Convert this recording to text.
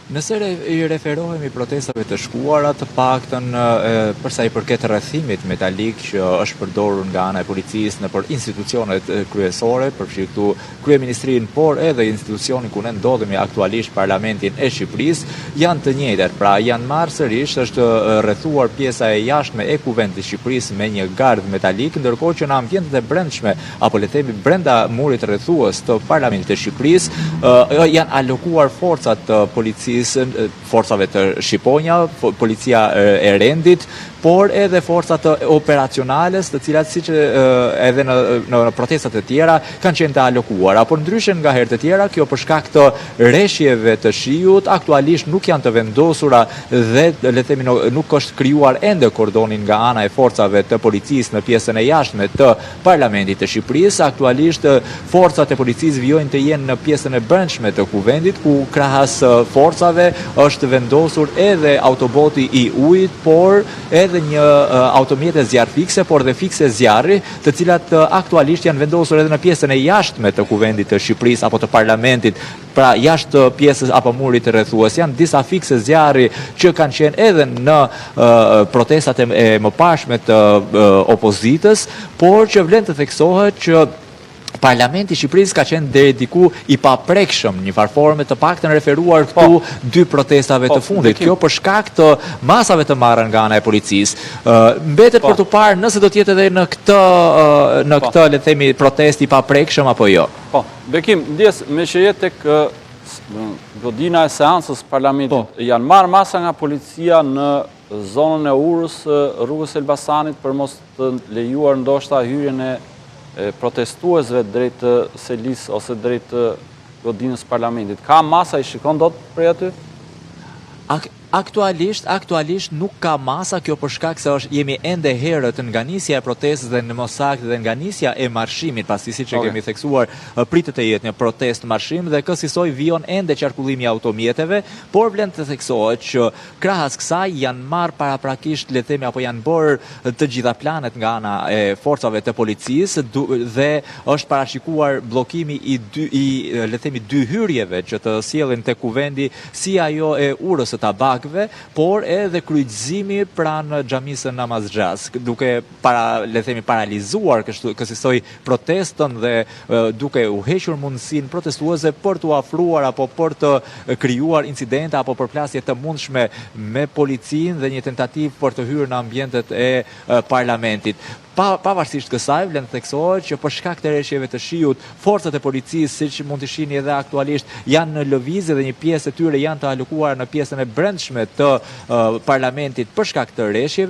Nëse i referohemi protestave të shkuara, të paktën për sa i përket rrethimit metalik që është përdorur nga ana e policisë nëpër institucionet kryesore, përfshirë këtu kryeministrinë, por edhe institucionin ku ne ndodhemi aktualisht, Parlamentin e Shqipërisë, janë të njëjtat. Pra janë marrë sërish, është rrethuar pjesa e jashtme e Kuvendit të Shqipërisë me një gardh metalik, ndërkohë që në ambientet e brendshme apo le të themi brenda murit rrethues të Parlamentit të Shqipërisë, janë alokuar forca të policisë, forcave të Shqiponja, policia e rendit, por edhe forca të operacionales, të cilat siç edhe në në protestat e tjera kanë qenë të alokuara. Por ndryshe nga herë të tjera, kjo për shkak të reshjeve të shiut, aktualisht nuk janë të vendosura dhe le të themi nuk është krijuar ende kordoni nga ana e forcave të policisë në pjesën e jashtme të Parlamentit të Shqipërisë. Aktualisht, forcat e policisë vijojnë të jenë në pjesën e brendshme të Kuvendit, ku krahas forcave është vendosur edhe autoboti i ujit, por edhe një automjete zjarrfikëse, por dhe fikse zjarri, të cilat aktualisht janë vendosur edhe në pjesën e jashtme të Kuvendit të Shqipërisë apo të Parlamentit, Pra jashtë pjesës apo murit rrethues janë disa fikse zjarri që kanë qenë edhe në protestat e mëparshme të opozitës, por që vlen të theksohet që Parlamenti i Shqipërisë ka qenë deri diku i paprekshëm, një farë forme të paktën referuar këtu po. dy protestave po, të fundit. Kjo për shkak të masave të marra nga ana e policisë. Mbetet po. për t'u parë nëse do të jetë edhe në këtë në po. këtë le të themi protestë i paprekshëm apo jo. Po, Bekim, ndjesë, meqë je tek godina e seancës parlamentit, po. janë marrë masa nga policia në zonën e urës rrugës Elbasanit për mos të lejuar ndoshta hyrjen e protestuesve drejt selisë ose drejt godinës parlamentit. Ka masa i shikon dot prej aty? Aktualisht, aktualisht nuk ka masa, kjo për shkak se është jemi ende herët nga nisja e protestës dhe në më saktë dhe nga nisja e marshimit, pasi siç e kemi theksuar, pritet të jetë një protestë marshim dhe kësisoj vijon ende qarkullimi i automjeteve, por vlen të theksohet që krahas kësaj janë marrë paraprakisht le të themi apo janë bërë të gjitha planet nga ana e forcave të policisë dhe është parashikuar bllokimi i dy i le të themi dy hyrjeve që të sjellin te Kuvendi si ajo e Urës së Tabakëve, por edhe kryqëzimi pranë xhamisë së Namazgjasë, duke para, le të themi, paralizuar kështu kësisoj protestën dhe duke u hequr mundësinë protestuesve për t'u afruar apo për të krijuar incidente apo përplasje të mundshme me policinë dhe një tentativë për të hyrë në ambientet e parlamentit. Pa, pavarësisht kësaj, vlen të theksohet që për shkak të reshjeve të shiut, forcat e policisë, siç mund t'i shihni edhe aktualisht, janë në lëvizje dhe një pjesë e tyre janë të alokuara në pjesën e brendshme të parlamentit për shkak të reshjeve.